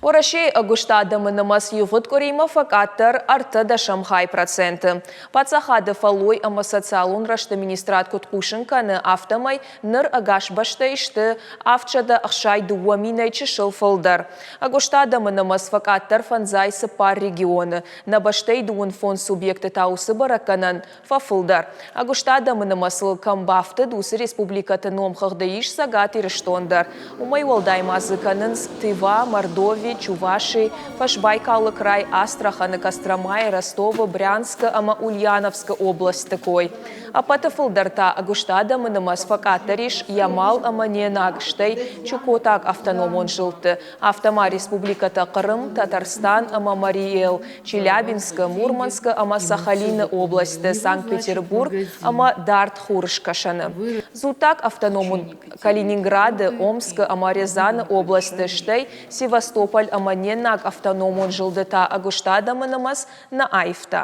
Уӕрӕсейы ӕгуыст адӕмы нымӕц ивгъуыд къуыримӕ фӕкъаддӕр 30 хай проценты. Паддзахады фӕллой ӕмӕ социалон рӕзты министрад куыд хъусын кӕны, афтӕмӕй ныр ӕгас бӕстӕйы сты 762 минӕй чысыл фылдӕр. Ӕгуыст адӕмы нымӕц фӕкъаддӕр 54 регионы. Нӕ бӕстӕйы 35 субъекты та уыцы бӕрӕггӕнӕн фӕфылдӕр. Ӕгуыст адӕмы нымӕцыл кӕм бафтыд, уыцы республикӕты номхыгъды ис Цӕгат Ирыстон дӕр. Уымӕй уӕлдай ма дзы кӕнынц Тыва, Мордови, Чуваши, Фӕсбайкалы край, Астраханы, Костромайы, Ростовы, Брянскы ӕмӕ Ульяновскы областты кой. Ӕппӕты фылдӕр та ӕгуыст адӕмы нымӕц фӕкъаддӕр ис Ямал ӕмӕ Ненаг, стӕй Чукотаг автономон зылдты, афтӕ ма республикӕтӕ Хъырым, Татарстан ӕмӕ Марий-Эл, Челябинскы, Мурманскы ӕмӕ Сахалины областты, Санкт-Петербург ӕмӕ Дард Хурыскӕсӕны. Дзуттаг автономон Калининграды, Омскы ӕмӕ Рязаны областты, стӕй Севастополь ӕмӕ Неннаг автономон зылды та ӕгуыст адӕмы нымӕц нӕ аивта.